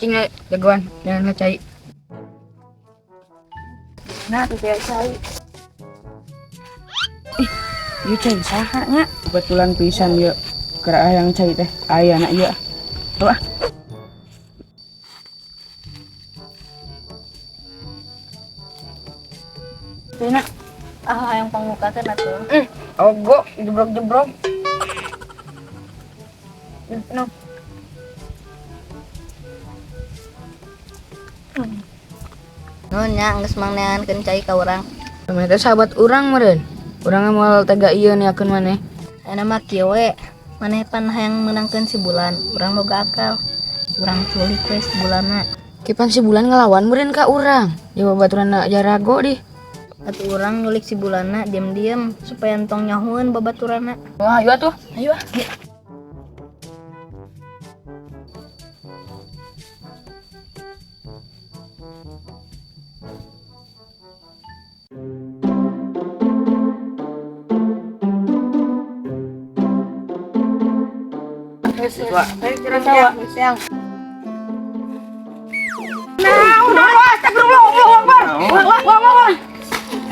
Cing jagoan, jangan ngecai. Nah, tuh kayak cai. Ih, ieu cai saha nya? Kebetulan pisan ieu keur hayang cai teh. Aya na ieu. Tuh ah. Teh na. Ah, hayang pangmukakeun atuh. Ogo, jebrok-jebrok. No. Nuhun nya geus mangneankeun cai ka urang. Maneh teh sahabat urang meureun. Urang moal tega ieu niakeun maneh. Ayeuna mah kieu we. Maneh pan hayang meunangkeun si Bulan, urang boga akal. Urang culik we si Bulanna. Kipan si Bulan ngelawan meureun ka urang. Ya babaturanna jarago dih. Atuh urang nyulik si Bulanna diam-diam supaya entong nyahoeun babaturanna. Wah, ayo atuh. Ayo ah.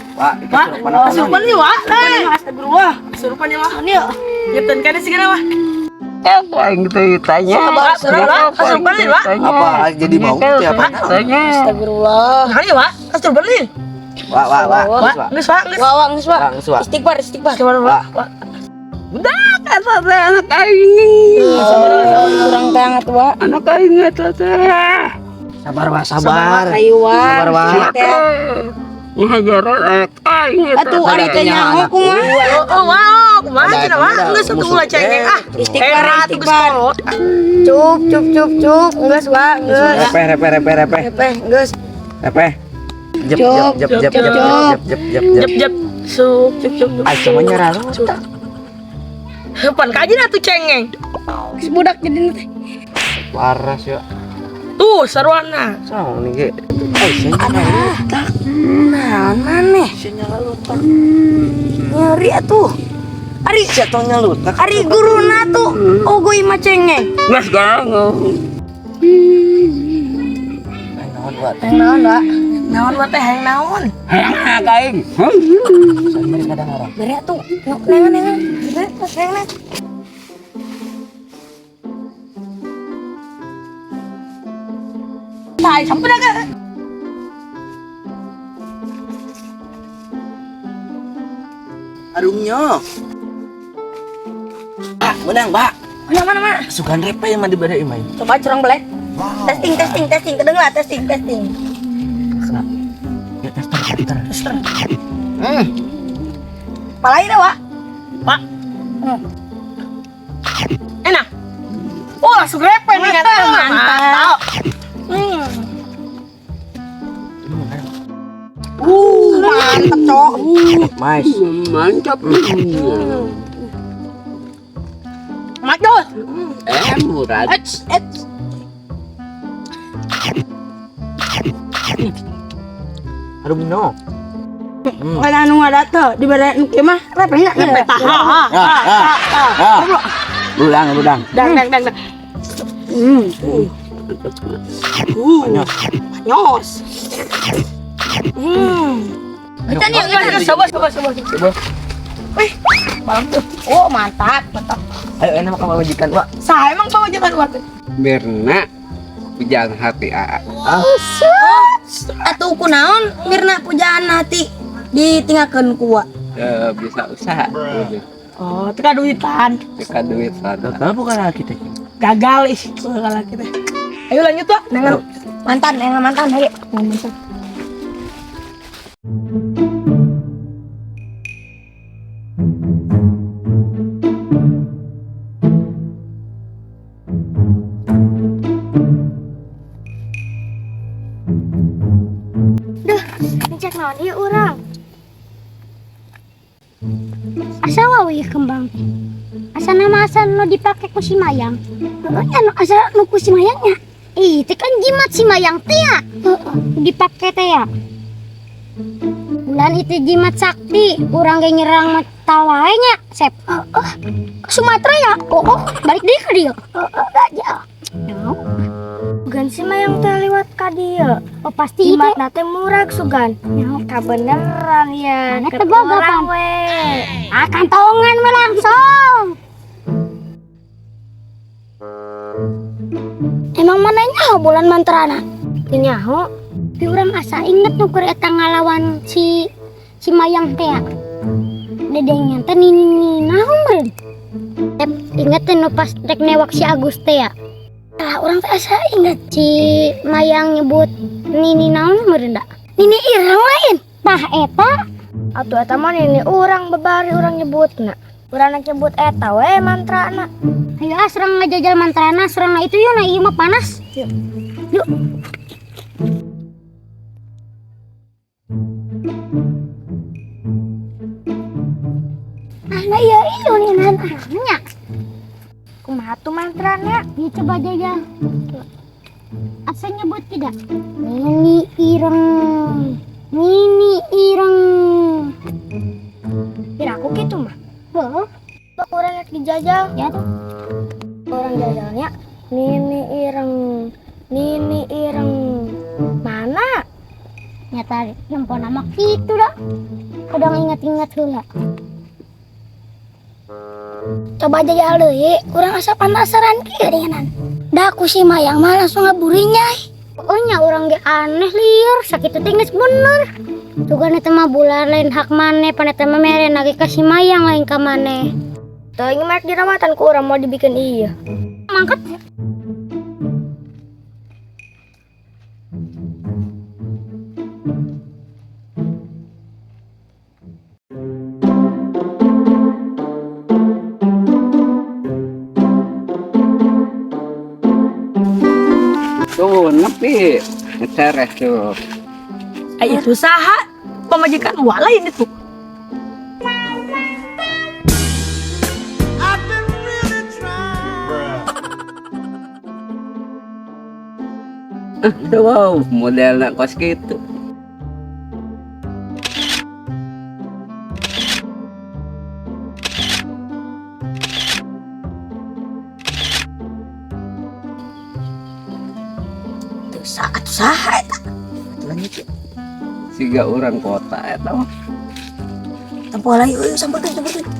Kesurupan nih, Wak. Astagfirullah. Kesurupan nih, Wak. Nyetan kan sih kenapa? Apa yang ditanya? Kesurupan nih, Wak. Apa jadi mau itu apa? Astagfirullah. Nah, nih, Wak. Kesurupan nih. Wak, wak, wak. Wak, geus, Wak, geus. Wah, wah, geus, wah. Wak, geus, wak. Istighfar, istighfar. Wak, Wak. Budak eta teh anak aing. Kurang banget, Wak. Anak aing eta teh. Sabar, Wak, sabar. Ayo, Wak. Sabar, Wak. Ngajaran anak aing eta. Atuh ari teh nyaho kumaha? Oh, wow, kumaha cenah, Wak? Geus atuh ulah cengeng ah. Istighfar, Era atuh geus istighfar. kolot. Cup, cup, cup, cup. Geus, Wak, geus. Repeh, repeh, repeh, repeh. Repeh, geus. Repeh. Jep, jep, jep, jep, jep, jep, jep, jep, jep. Jep jep. Sup, cup, cup. Ay, cuma nyerah lu. Pan kaji atuh cengeng. Geus budak jadi teh. Waras ya. Tuh, sarwana. Sao nih ge. Ay, saya Tak. Naon maneh? lutak. Nyeri atuh. Ari Jatuhnya lutak. ari guruna tuh ogoy mah cengeng. Geus ganggu. Ay, naon, Wak? Naon, Wak? Naon, Wak teh hayang naon? Hayang anak aing. Saya kadang orang. Bere atuh. Nengan, nengan. Bere, nengan. Tai sampai dah ke. Arungnya. Pak, menang, Pak. Mana, mana, mana? Sugan repe yang mandi bere imai. Coba curang belek. Testing, testing, testing. Kedengar, testing, testing. Kenapa? Ya tester, tester. Palai dah, Wak. Pak. Enak. Oh, langsung repe nih kata. Mantap. Mantap, Cok. Mais. Mantap. Mantap. Murad. Ets, ets. Arungno. Kalau anu nggak tuh dibere nu kieu mah repeh nya. Repe tah. Ha ha Ah, ah, ah. Budang, budang. Dang dang dang dang. Anyos. Nyos. Kita nih, kita Coba coba coba. Coba. Wih, malam tuh. Oh, mantap, mantap. Ayo enak makan majikan, Wak. Saya emang pamajikan Wak. Mirna pujaan hati AA. Ah, Atuh kunaon Mirna pujaan hati ditinggalkeun ku Wak. Bisa usaha. Udah. Oh, teka duitan. Teka duit sana. gagal bukan lagi teh. Gagal ih, gagal kita. Ayo lanjut, Wak. Nengan. Mantan, yang mantan, ayo. Mantan. Duh, ngecek naon ieu urang. Asa wae ieu kembang. Asa nama asa nu dipake ku si Mayang. Heeh, nya nu asa nu ku si Mayangnya. Ih, itu kan jimat si Mayang teh ya. Heeh, dipake teh ya. Bulan itu jimat sakti, urang ge nyerang mata wae nya, Sep. Heeh. Ke Sumatera ya? Oh, oh, balik deui ka dieu. Heeh, gajah. Naon? Sugan si Mayang teh liwat ka dieu. Oh, pasti itu. Jimatna teh murag sugan. Kabeneran ya. Mana teu boga, Orang Pan? we. Ah, kantongan mah langsung. Emang mana nyaho bulan mantrana? Teu nyaho. Tapi urang asa inget nu keur eta ngalawan si si Mayang teh ya. Dedengnya teh nini naon meureun? Eh, inget teh nu pas rek newak si Agus teh ya. Lah, urang teh asa inget si Mayang nyebut nini naon meureun da. Nini ireng lain. Tah eta. Atuh eta mah nini urang babari urang nyebutna. Urang nak nyebut eta we mantrana. Ayo ah, surang ngajajal mantrana, surang itu yuk, nah iya mah panas. Yuk. Yuk. Ah, nah iya iya nih nanya. Kumaha tuh mantrana? Ini coba jajal. Asa nyebut tidak? Nini ireng. Nini ireng. Kira aku gitu mah. Oh, Pak urang nak dijajal. ya tuh. Urang jajalnya nini ireng. Nini ireng. Mana? Nyata jempol nama gitu dah. Kadang ingat-ingat heula. Coba jajal deui, urang asa penasaran kieu dengenan. Da ku si Mayang mah langsung ngaburinya. Oh nya urang ge aneh lieur, sakitu teh geus bener. Tugan eta mah bulan lain hak maneh, pan eta mah mere nage ka si Mayang lain ka maneh. Teuing merek dirawatan ku urang mau dibikin iya. Mangkat. Tuh, nepi. Tereh tuh. Ay, itu saha pamajikan wa lain itu. Tuh, wow, modelnya kos gitu. Tuh saha atuh saha eta. Atuh lanjut yuk. Siga urang kota eta mah. Tempo lagi euy, samperkeun samperkeun.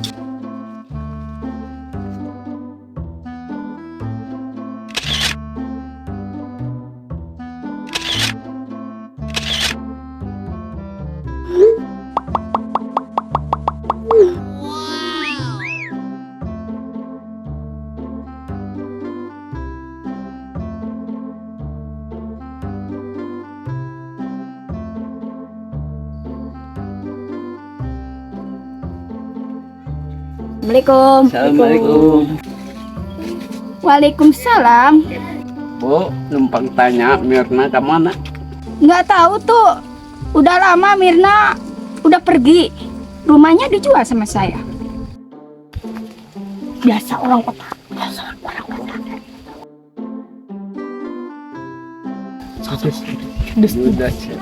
Assalamualaikum. Assalamualaikum. Waalaikumsalam. Bu, numpang tanya Mirna ke mana? Nggak tahu tuh. Udah lama Mirna udah pergi. Rumahnya dijual sama saya. Biasa orang kota. Biasa orang kota. Udah sih.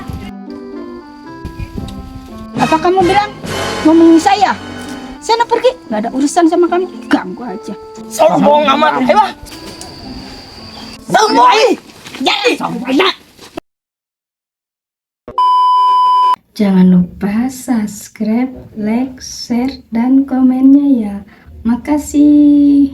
Apa kamu bilang ngomongin saya? Sana pergi, nggak ada urusan sama kamu. Ganggu aja. Sombong amat. Ayo. Sombong. Sombong. Jangan lupa subscribe, like, share, dan komennya ya. Makasih.